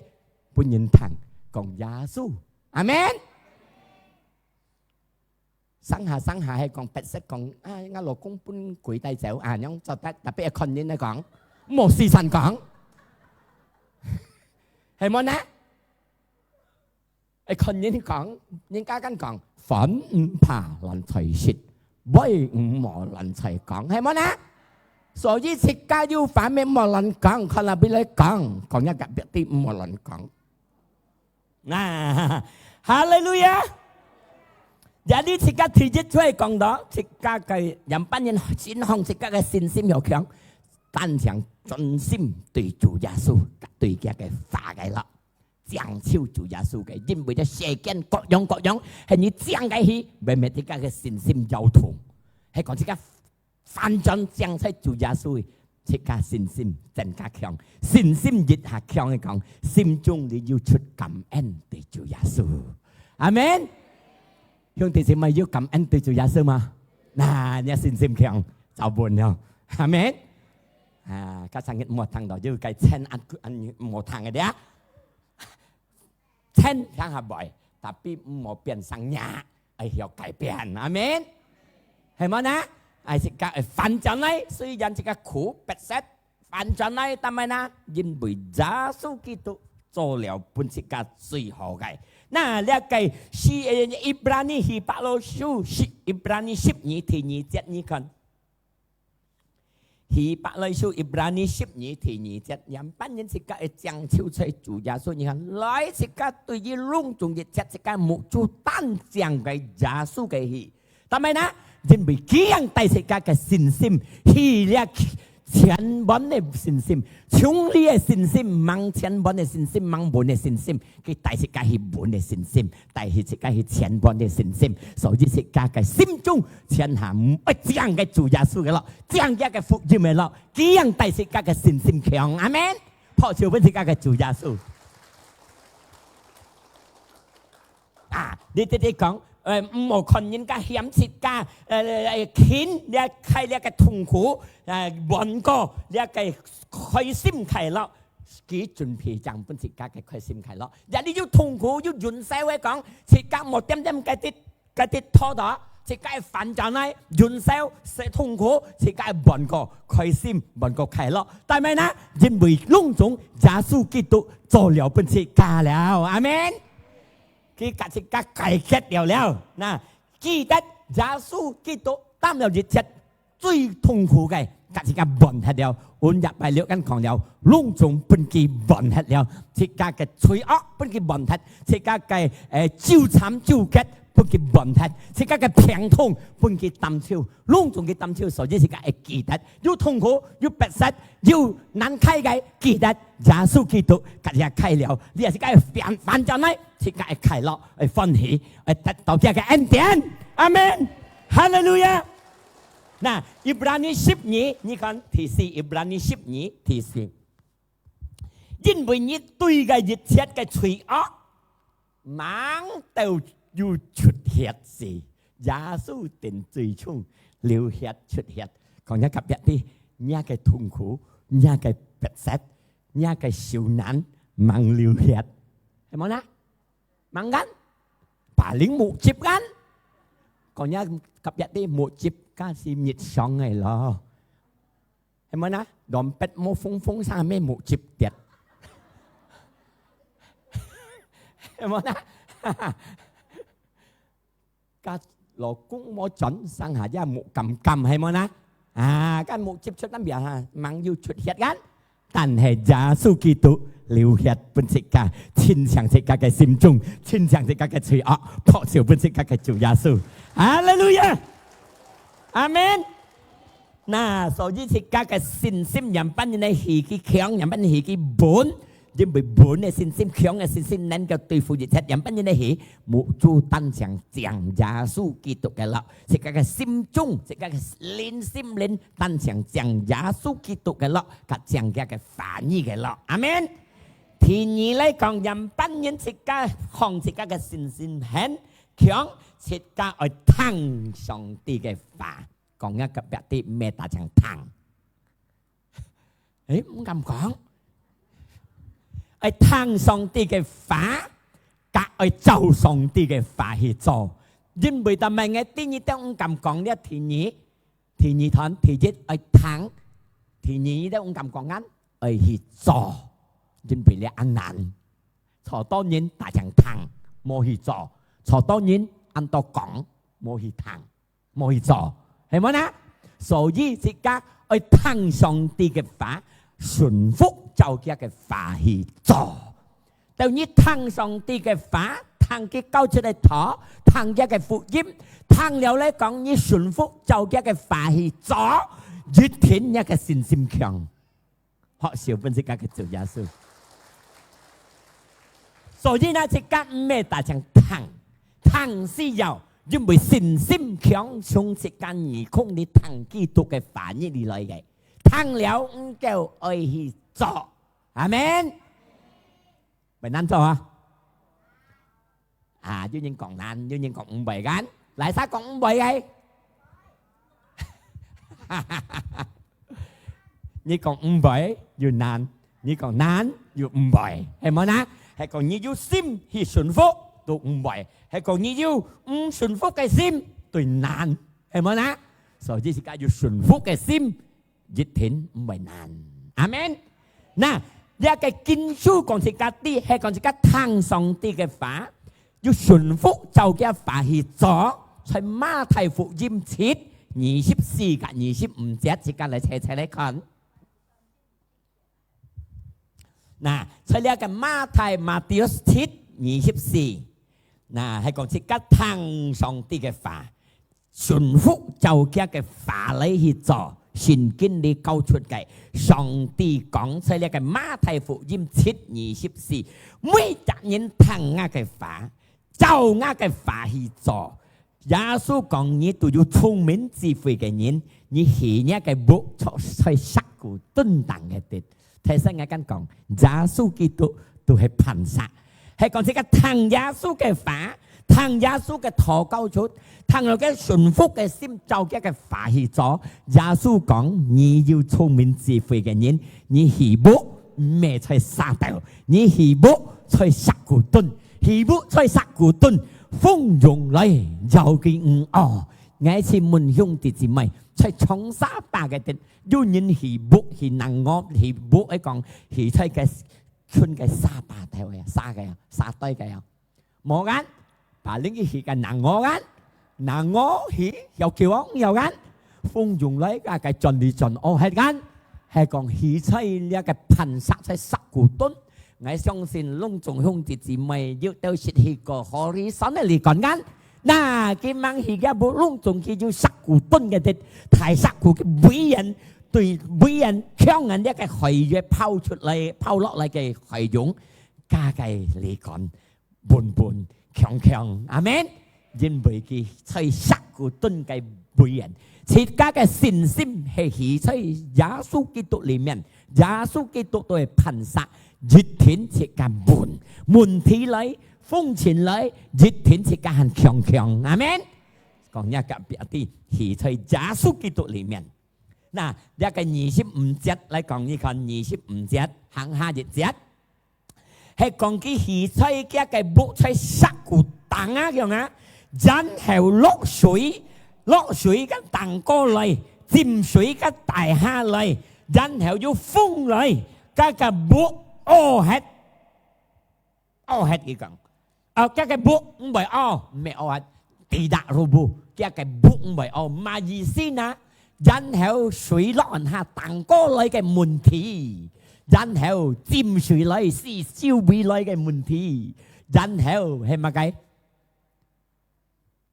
分人聽。講耶穌。阿門。上下上下係講，別識講，啊，𠊎老公分鬼帶走，啊，恁樣做得，tapi愛看人來講，莫時常講。係無呢？愛看人講，人家敢講，凡毋怕亂在食，會毋好亂在講，係無呢？所以自家有話乜莫亂講，看下邊來講，講一個別地毋好亂講。啊，哈利路亞！Jadi自家第一出來講到，自家个樣般人先向自家个信心要強，單淨專心對主耶穌，對佢个話个咯，正手主耶穌个，因為這世間各樣各樣，係你正个去，會搣自家个信心搖動，係講自家 反轉正在主耶穌，自家信心增加強，信心一下強个講，心中你有出感恩對主耶穌。阿門。兄弟姊妹有感恩對主耶穌嗎？那你信心強，走穩了。阿門。啊，加上你莫聽到，有个千安安莫聽个呀。 千聽下會，tapi毋好變成若，愛曉改變。阿門。係無呢？愛自家愛反轉來，雖然自家苦，迫切，反轉來，但係呢，因為耶穌基督做了分自家最好个。那這个是，呃，Ibrani希伯來書，是Ibrani十二第二節，你看。 希伯來書Ibrani十二第二節，樣般人自家个正手在主耶穌，你看，來自家對於攏總一切自家目珠單淨个耶穌个去。但係呢，因為佢樣帶自家个信心，去了全滿个信心，從你个信心，吂全滿个信心，吂穩个信心， 佢帶自家去穩个信心，帶去自家去全滿个信心，所以自家个心中全下毋愛正个主耶穌个咯，正佢个福音个咯，佢樣帶自家个信心強。阿門。拍手分自家个主耶穌。啊，你直直講，呃，毋好看人家嫌自家，呃，呃，近，這个，這个痛苦，呃，穩過，這个開心快樂。 佢準備正分自家个開心快樂。若你有痛苦，有忍受个講，自家莫恬恬該滴，該滴拖到，自家个反轉來，忍受，受痛苦，自家換過開心，換過快樂。但係呢，因為攏總耶穌基督做了分自家了。阿門。佢甲自家解決了了。那，記得耶穌基督擔了一切 最痛苦个，甲自家換忒了。阮一擺了，恁講了，攏總分佢換忒了。自家个罪惡分佢換忒，自家个，呃，糾纏糾結分佢換忒，自家个病痛分佢擔走，攏總佢擔走。所以自家會記得，有痛苦，有迫切，有難解个，記得耶穌基督甲自家解了。你也自家會反，反轉來，自家會快樂，會歡喜，會得到佢个恩典。阿門。哈利路亞。 那，Ibrani十二，你看，第四，Ibrani十二，第四。因為你對个一切个罪惡，吂都有出血時，耶穌定最終流血出血。講一个別个，你个痛苦，你个迫切，你个受難，吂流血，係無呢？ 吂kan？Paling mukjib kan？講一个別个mukjib，該係日常个咯。係無呢？Dompet無封封，啥物mukjib跌？係無呢？該老公無轉，生下也無感感，係無呢？啊，該mukjib出難免哈，吂有出血kan？ 但係耶穌基督流血分自家，清淨自家个心中，清淨自家个罪惡，拍手分自家个主耶穌。哈利路亞！阿門。那，所以自家个信心，樣般人个起佢強，樣般人起佢穩，因為穩个信心、強个信心，能夠對付一切，樣般人个起，目珠單淨正耶穌基督个咯。自家个心中，自家个靈心靈， 單淨正耶穌基督个咯，甲正佢个話語个咯。阿門。第二來講，樣般人自家，向自家个信心很強，自家愛聽上帝个話。講一个別个，毋係單淨聽。誒，毋敢講。愛聽上帝个話，甲愛照上帝个話去做。因為做麼个第二點毋敢講了，第二，第二段，第一愛聽，第二你都毋敢講啊，愛去做，因為了恁難。 坐到人大聲聽，無去做；坐到人恁多講，無去聽，無去做，係無呢？所以自家愛聽上帝个話，順服照佢个話去做。當你聽上帝个話，聽佢教出个道，聽佢个福音，聽了來講，你順服照佢个話去做，一定你个信心強。 好，小分自家个主耶穌。所以呢，自家毋係大聲聽，聽是要，因為信心強，從自家耳空裡聽基督个話語裡來个。聽了，毋夠愛去做。阿門。會難做啊？ 啊，有人講難，有人講毋會，敢？哪儕講毋會个？你講毋會又難，你講難又毋會，係無呢？係講你有心去順服，都毋會；係講你有毋順服个心，都難，係無呢？所以自家有順服个心， 一定毋會難。阿門。那，這个經書講自家知，係講自家聽上帝个話，要順服照佢話去做。在馬太福音七，二十四甲二十五節，自家來齊齊來看。那，在這个馬太，Matius七，二十四，那，係講自家聽上帝个話， 順服照佢个話來去做，聖經裡教出个。上帝講在這个馬太福音七二十四，每隻人聽𠊎个話，照𠊎个話去做。耶穌講，你都有聰明智慧个人，你起若个屋著在石牯墩頂个得。 提醒𠊎敢講，耶穌基督都係磐石，係講自家聽耶穌个話，聽耶穌个道教出，聽了个順服个心，照佢个話去做。耶穌講，你有聰明智慧个人，你起屋毋係在沙頭，你起屋在石牯墩，起屋在石牯墩，風湧來搖佢毋哦。𠊎請問兄弟姊妹，在長沙壩个地， 有人起屋，起南屋，起屋，愛講起在个村个沙壩頭个，沙个啊，沙堆个啊。無敢，把人去起个南屋敢，南屋起要求哦，要敢。風湧來个，个轉裡轉哦，係敢。係講起在這个磐石在石牯墩，𠊎相信攏總兄弟姊妹有兜時去過Horizon个旅館敢。 那，佢吂起个屋攏總佢有石牯墩个，大石牯个圍沿，對圍沿強沿這个海湧拋出來，拋落來个海湧，加个旅館，穩穩強強。阿門。因為佢在石牯墩个圍沿，自家个信心係起在耶穌基督裡面，耶穌基督都係磐石，一定自家穩。問題來，風塵來，一定自家還強強。阿門。 講若隔壁知，起在耶穌基督裡面。那，這个二十五節來講，你看二十五節，行下一節，係講佢起在佢个屋在石牯頂啊，樣啊，然後落水，落水个頂高來，浸水个大下來，然後有風來，該个屋哦忒。 哦，係佢講，哦，佢个屋毋會哦，毋係哦，tidak roboh，佢个屋毋會哦，麼意思呢？然後水落下頂高來个問題，然後浸水來，四周圍來个問題，然後係麼个？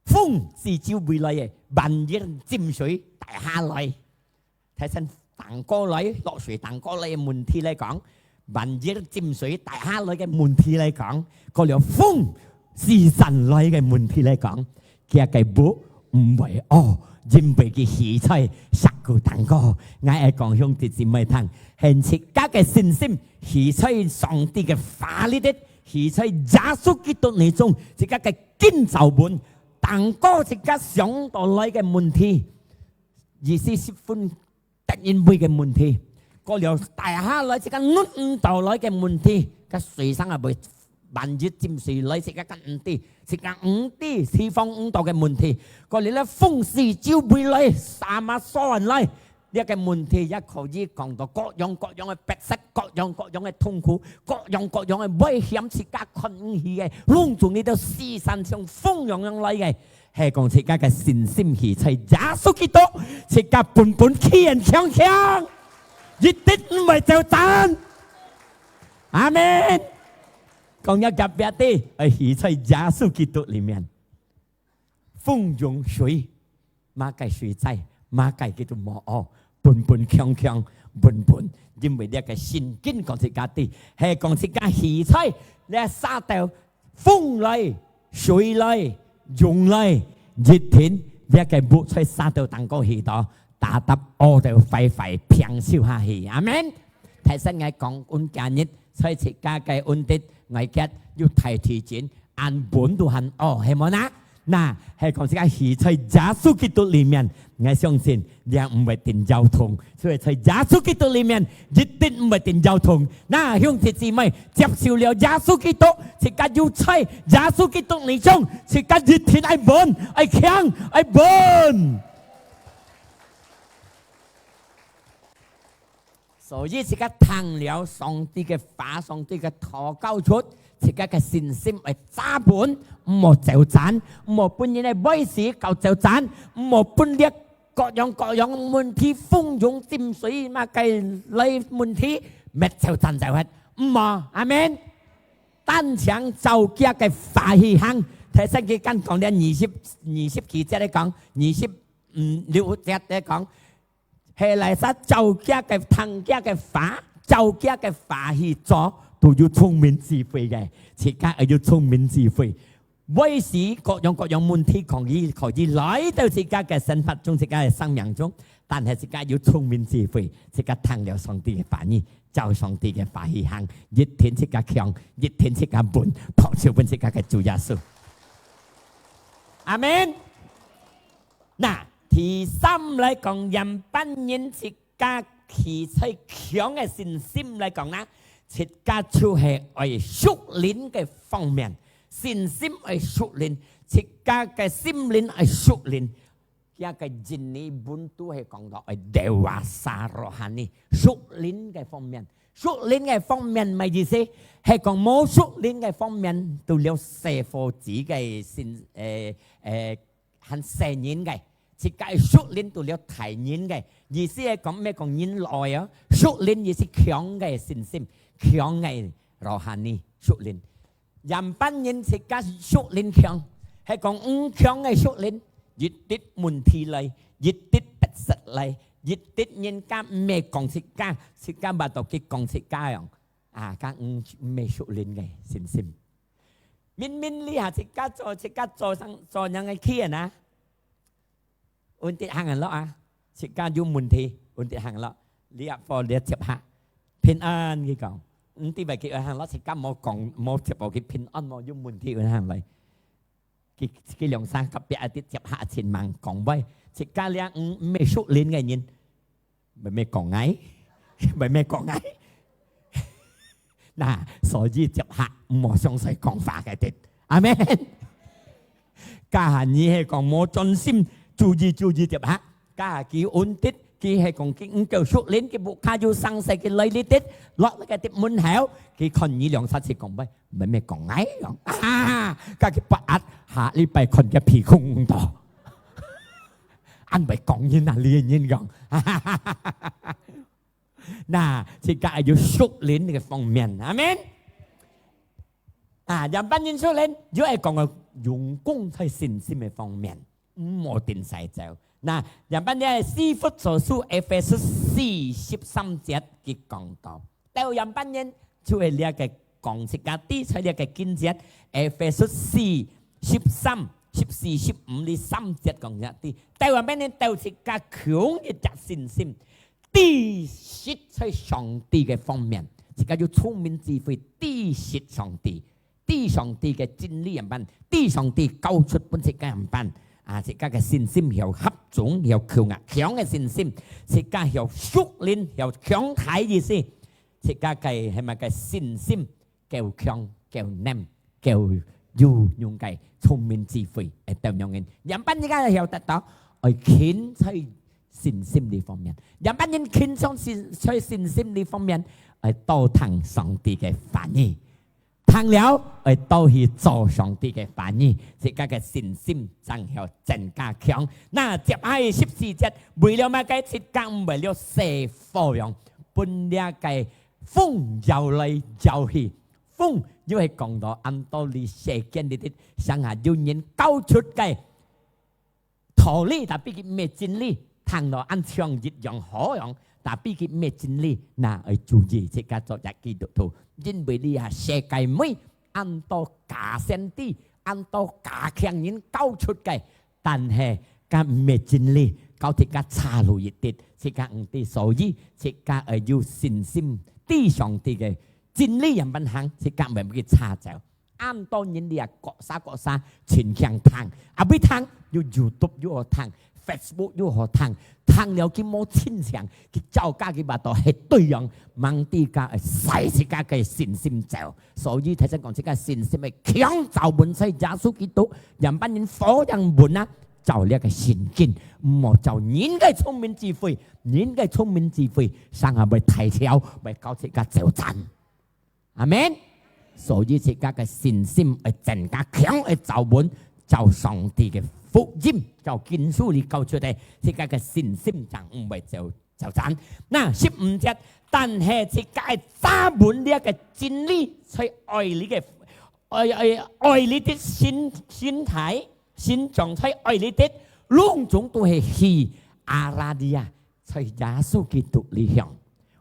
風四周圍來个，萬一浸水大下來，提醒頂高來，落水頂高來个問題來講，萬一浸水大下來个問題來講，過了風四散來个問題來講，佢个屋毋會哦，因為佢起在石牯頂高。𠊎愛講兄弟姊妹聽，現自家个信心起在上帝个話裡底，起在耶穌基督裡中，自家个 緊走穩，頂高自家想到來个問題，意思十分得人畏个問題，過了大下來自家攏毋到來个問題，該水上也會萬一浸水來，自家敢毋知，自家毋知，地方毋到个問題。過來咧，風勢周圍來，sama soan來，這个問題也可以講到各樣各樣个逼迫，各樣各樣个痛苦，各樣各樣个危險，自家看毋起个，攏總你都四散像風樣樣來个。 係講自家个信心係在耶穌基督，自家本本企很強強，一定毋會走散。阿門。講一隔壁个，愛係在耶穌基督裡面，風湧水，麼个水災，麼个佢都無哦，本本強強，本本，因為這个聖經講自家知，係講自家係在這沙兜 風來、水來、湧來，一定這个屋在沙兜頂高去到，打打屙到壞壞，平修下去。阿門。大聲𠊎講，阮今日在自家个恩典，𠊎个有大地震，恁穩都還哦，係無呢？那，係講自家係在耶穌基督裡面，𠊎相信，這毋會定搖動。 所以在耶穌基督裡面，一定毋會定搖動。那，兄弟姊妹，接受了耶穌基督，自家有在耶穌基督裡中，自家一定愛穩、愛強、愛穩。所以自家聽了上帝个話，上帝个禱告出，自家个信心愛揸穩，毋好走散，毋好分人个威勢搞走散，毋好分裂 各樣各樣問題，風湧浸水，麼个來問題，搣走、斬走忒，毋好，阿門。單淨照佢个話去行，大聲佢敢講了二十、二十幾節來講，二十六節來講，係來煞照佢个、聽佢个話，照佢个話去做，都有聰明智慧个，自家愛有聰明智慧。 會使各樣各樣問題可以、可以來到自家个生活中、自家个生命中，但係自家有聰明智慧，自家聽了上帝个話語，照上帝个話去行，一定自家強，一定自家穩，拍手分自家个主耶穌。阿門。那，第三來講，仰般形自家企在強个信心來講呢，自家就係愛屬靈个方面，信心愛屬靈，自家个心靈愛屬靈。這个印尼文都係講到愛dewasa rohani，屬靈个方面。屬靈个方面麼意思？係講無屬靈个方面，除了細伙子个信，誒，誒， 還細人个，自家屬靈除了大人个，意思係講，毋係講人老哦，屬靈意思強个信心，強个rohani，屬靈。仰般形自家屬靈強，係講毋強个屬靈，一滴問題來，一滴逼迫來，一滴人家毋係講自家，自家話到佢講自家樣，啊，該毋，毋係屬靈个信心。 明明這下自家做，自家做生，做人个企人啊，問題行落啊，自家有問題，問題行落，你也幫你接下，平安佢講，毋知為佢行落，自家無講，無接報佢平安無有問題行來。佢，佢兩三个別个接下前忙講話，自家這毋，毋係屬靈个人， 毋係講𠊎，毋係講𠊎。那，所以接下毋好相信講話个的。阿門。假下你係講無專心，注意注意接下。假下佢穩定，佢係講佢毋夠熟練，佢屋下有生事，佢來這的，落那个的門口，佢看你兩三次講話，毋係講𠊎講。啊，假佢不壓，下禮拜看佢鼻空到。 恁會講人啊，這人講。那，自家愛有熟練个方面，阿門。啊，仰般形熟練，又愛講个用功在信心个方面，毋好定勢走。那，仰般形係師傅做事，Efesus四十三節佢講到，到仰般形就係這个講自家知，在這个經節，Efesus四 十三、十四、十五這三節講一下，知，到仰般形，到自家強一隻信心，知識在上帝个方面，自家有聰明智慧，知識上帝，知上帝个真理仰般，知上帝教出分自家仰般，啊，自家个信心曉合種，曉強啊，強个信心，自家曉熟練，曉強大意思，自家个，係麼个信心夠強。夠能、夠有用个聰明智慧，會點樣人。仰般人家曉得到，愛勤在信心這方面。仰般人勤在信、在信心這方面，愛多聽上帝个話語。聽了，愛多去做上帝个話語，自家个信心正曉增加強。那接下去十四節，為了麼个自家毋會了細火樣，分這个風搖來搖去，風又係講到恁多哩世間裡底，上下有人教出个道理，tapi佢毋係真理，聽到恁像一樣好樣，tapi佢毋係真理，那愛注意自家做一基督徒，因為這下世界尾恁多假先知，恁多假強人教出个，但係佢毋係真理，教自家差路一滴，自家毋知，所以自家愛有信心，知上帝个真理樣般行，自家毋會去差走。恁多人這國家國家盡強聽，啊，會聽，又YouTube又好聽，Facebook又好聽，聽了佢無清醒，佢照家佢把到係對樣，吂知家會使自家个信心走。所以頭先講，自家信心个強，走穩在耶穌基督，樣般人火樣穩啊，走這个聖經，毋好走人个聰明智慧，人个聰明智慧，上下會大條，會搞自家走散。阿門。所以自家个信心愛增加強，愛走穩，照上帝个福音，照經書裡教出來，自家个信心正毋會走、走散。那十五節，但係自家愛揸穩這个真理，在愛裡个，愛、愛、愛裡的心、心態、心中，在愛裡的，攏總都係去阿拉利亞，在耶穌基督裡向。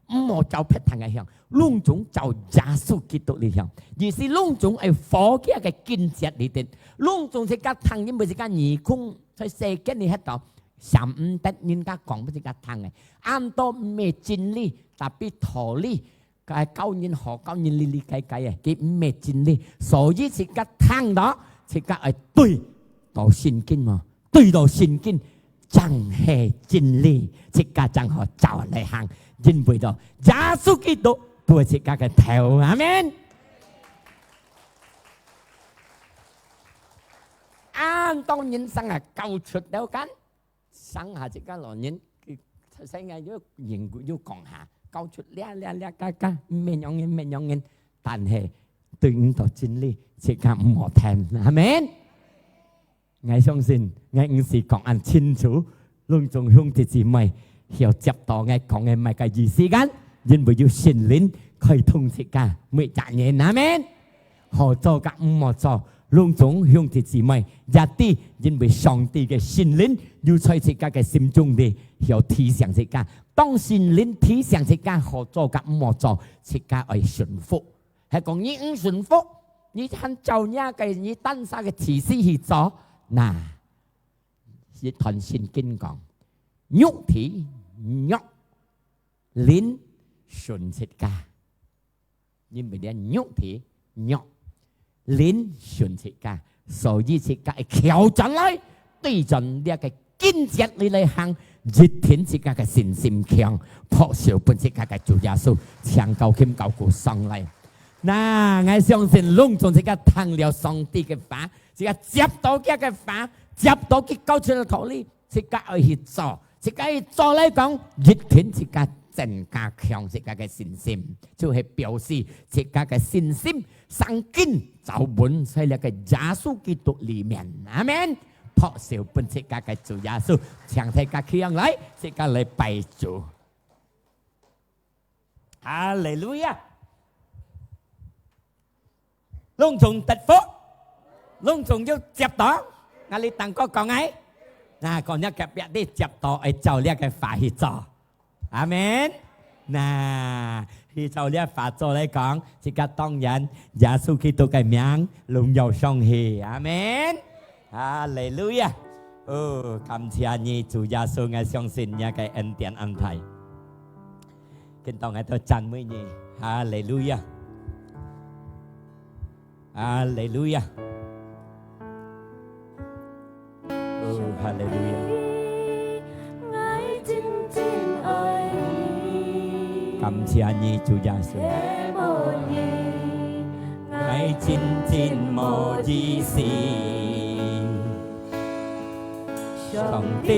毋好走別堂个向，攏總走耶穌基督裡向。意思攏總愛活佢个經節裡底，攏總自家聽，因為自家耳空，在世間裡歇到，想毋得人家講分自家聽个，恁多毋係真理，tapi道理，該教人好，教人哩哩該該个，佢毋係真理，所以自家聽到，自家愛對到聖經哦。 對到聖經，正係真理，自家正好照來行，因為到耶穌基督都係自家个頭。阿門。恁多人生啊，教出了間，生下自家老人，佢出世个又人又講下，教出了了了个个，毋係樣人，毋係樣人，但係對毋到真理，自家毋好聽。阿門。 𠊎相信，𠊎毋使講恁清楚，攏總兄弟姊妹曉接到𠊎講个麼个意思間，因為有聖靈開通自家每隻人，阿門。好做甲毋好做，攏總兄弟姊妹也知，因為上帝个聖靈有在自家个心中裡，曉提醒自家。當聖靈提醒自家好做甲毋好做，自家愛順服。 係講你毋順服，你還照若个你單儕个自私去做，那，一段聖經講，肉體弱，靈順自家。因為這肉體弱，靈順自家，所以自家愛調轉來，對準這个 經節裡來行，一定自家个信心強，拍手分自家个主耶穌，請高興高舉上來。那，𠊎相信攏總自家聽了上帝个話，自家接到佢个話，接到佢教出个道理，自家愛去做，自家去做來講，一定自家增加強自家个信心，就係表示自家个信心生根走穩在這个耶穌基督裡面。阿門。 拍手分自家个主耶穌，請大家企起來，自家來拜主。哈利路亞！攏總得福，攏總有接到，𠊎哩當過講欸，那講若隔壁个接到，愛照這个話去做。 阿門。那，去照這話做來講，自家當然，耶穌基督个名，榮耀上去。阿門。哈利路亞。哦，感謝你，主耶穌，𠊎相信你个恩典恁大。今當𠊎都讚美你。哈利路亞。 哈利路亞。哦，哈利路亞。感謝你，主耶穌。真真無意思。上帝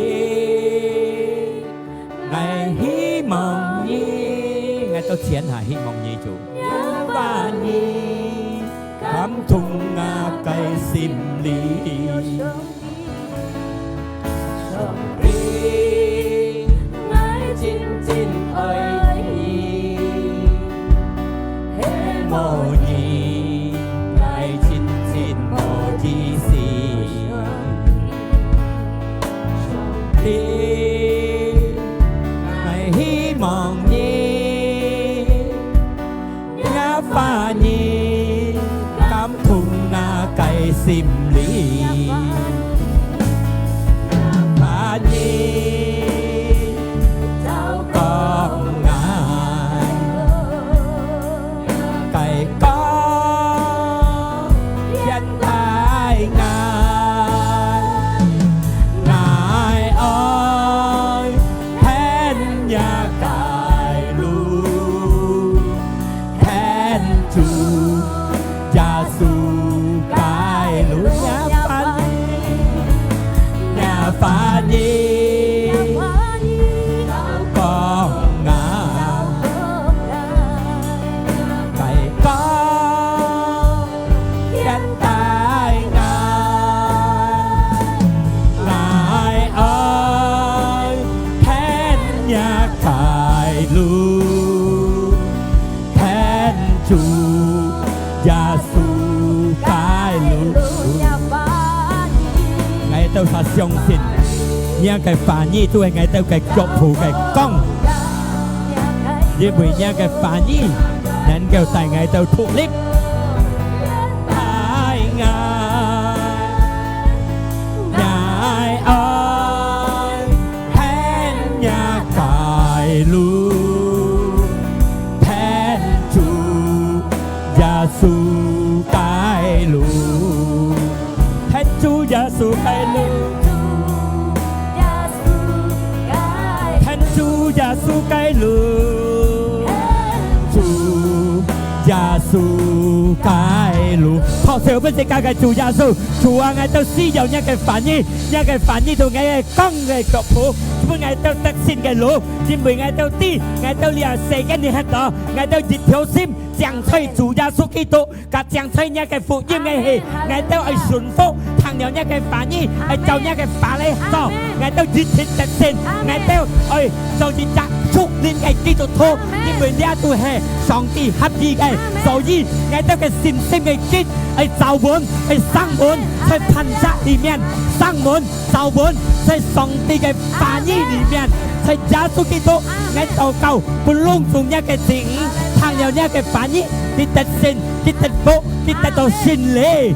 ，𠊎希望你，𠊎兜全下希望你，主。也願你感動𠊎个心靈。 上帝，𠊎真真愛你，係無你，𠊎真真無意思。上帝，𠊎希望你， 也願你感動𠊎个心靈，也願你照顧𠊎个光，牽帶𠊎，𠊎愛 行若个路，行主耶穌个路，也願你，也願你，照顧𠊎，个光。 牽帶𠊎，𠊎愛行若个路，行主耶穌个路。𠊎兜儕相信，若个話語就係𠊎兜个腳步个光。 因為若个話語能夠帶𠊎兜脫離。帶𠊎，𠊎愛行若个路，行主耶穌个路。 行主耶穌个路，行主耶穌个路，主耶穌个路。拍手分自家个主耶穌，主啊，𠊎兜需要若个話語，若个話語做𠊎个光个腳步，分𠊎兜得勝个路，因為𠊎兜知，𠊎兜這世間裡歇到，𠊎兜一條心，淨在主耶穌基督。 甲淨在若个福音个係，𠊎兜愛順服，聽了若个話語，愛照若个話來做，𠊎兜一定得勝，𠊎兜愛做一隻屬靈个基督徒，因為這就係上帝合意个。所以，𠊎兜个信心个根愛抓穩，愛生穩，在磐石裡面生穩。 抓穩在上帝个話語裡面，在耶穌基督，𠊎禱告，分攏總若个子女，聽了若个話語，佢得勝，佢得福，佢得到勝利，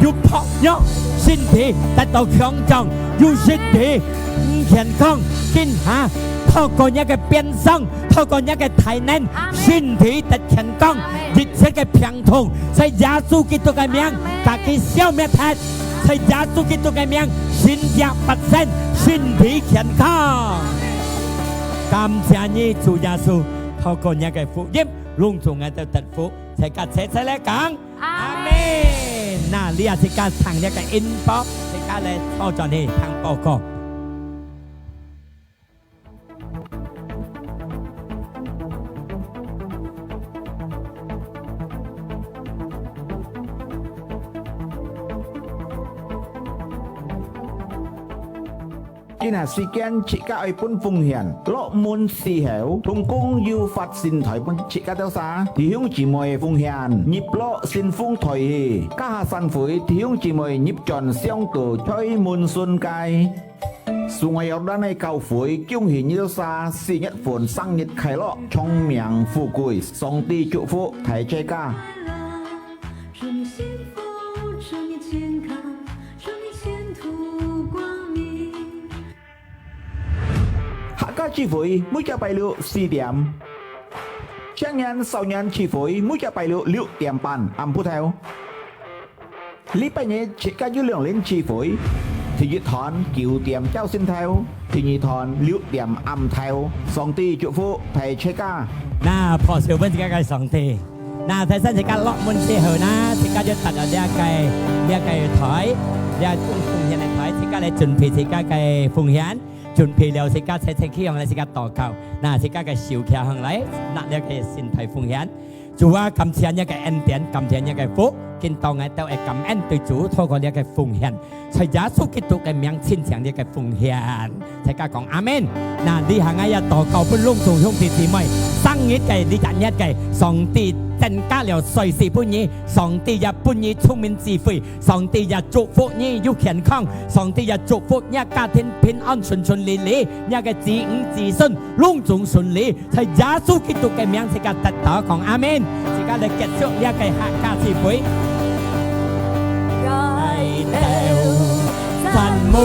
有薄弱，身體得到強壯，有身體，嗯，健康，今下透過若个鞭傷，透過若个大難，身體得健康，一切个病痛，在耶穌基督个名，甲佢消滅忒。 在耶穌基督个名，神蹟發生，身體健康。感謝你，主耶穌，透過若个福音，攏總𠊎兜得福，大家齊齊來講，阿們。阿們。那你也自家聽若个音樂，自家來坐轉去聽報告。 今下時間自家愛分奉獻，落門時候，同工有發信袋分自家兜儕，弟兄姊妹奉獻，入落信封袋去，加下散會，弟兄姊妹入轉箱肚，在門脣該。 蘇艾約旦个教會，恭喜你兜儕四月份生日快樂，長命富貴，上帝祝福大齊家。祝你幸福，祝你健康，祝你前途光明。客家聚會每隻拜六四點，青年少年聚會每隻拜六六點半暗晡頭。 禮拜日自家有兩輪聚會，第一堂九點朝晨頭，第二堂六點暗頭。上帝祝福大齊家。那拍手分自家个上帝。那，頭先自家落門之後呢，自家就踏到這個，這個台，這種奉獻个台，自家來準備自家个奉獻，準備了自家齊齊企䟘來自家禱告。那自家个手擎䟘來，拿這個聖台奉獻。主啊，感謝你个恩典，感謝你个福，今到𠊎兜會感恩對主，透過這個奉獻。 在耶穌基督个名，親像這個奉獻。大家講阿們。那這下𠊎也禱告分攏總兄弟姊妹，生日个、這隻月个，上帝增加了歲數分你，上帝也分你聰明智慧，上帝也祝福你有健康，上帝也祝福你家庭平安順順利利，你个子女子孫攏總順利。 在耶穌基督个名，自家得到講阿們。自家來結束這個客家聚會。𠊎兜讚美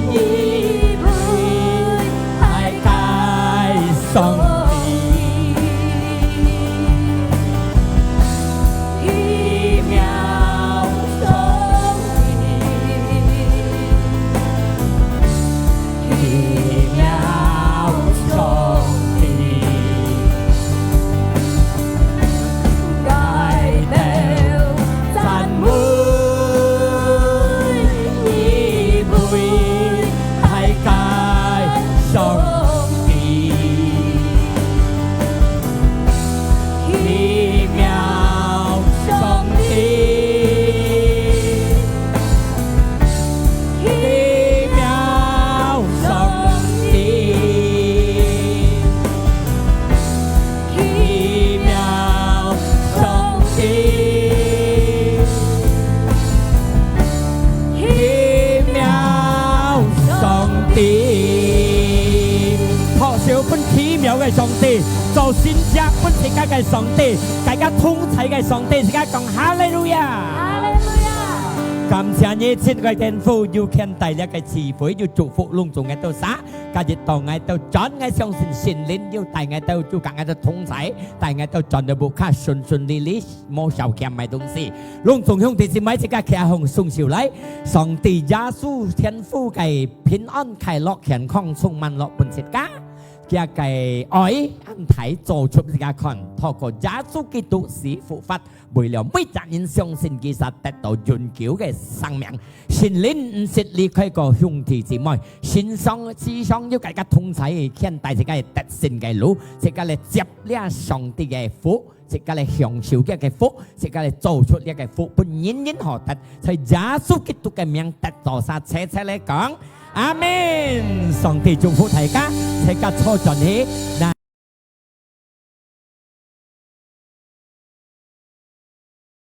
你，大大上帝。 奇妙上帝，奇妙上帝，𠊎兜讚美你，偉大上帝。 奇妙上帝，奇妙上帝，奇妙上帝，奇妙上帝。拍手分奇妙个上帝。 做神蹟分自家个上帝，大家同在个上帝，自家講哈利路亞！哈利路亞！感謝你，親愛个天父，又牽帶這個聚會，又祝福攏總个兜儕。今日到𠊎兜轉，𠊎相信聖靈又帶𠊎兜，又佮𠊎兜同在，帶𠊎兜轉到屋下順順利利，無少欠買東西。攏總兄弟姊妹，自家擎䟘雙手來，上帝耶穌天父个平安、快樂、健康充滿落分自家。 佢个愛恁大做出自家看，透過耶穌基督死復活，為了每隻人相信佢，就得到永久个生命。聖靈毋識離開過兄弟姊妹，神常時常有佮自家同在，牽帶自家得勝个路，自家來接這上帝个福，自家來享受佢个福，自家來做出佢个福，分人人好得，在耶穌基督个名得到儕，齊齊來講， 阿們！上帝祝福大家，大家坐轉去。那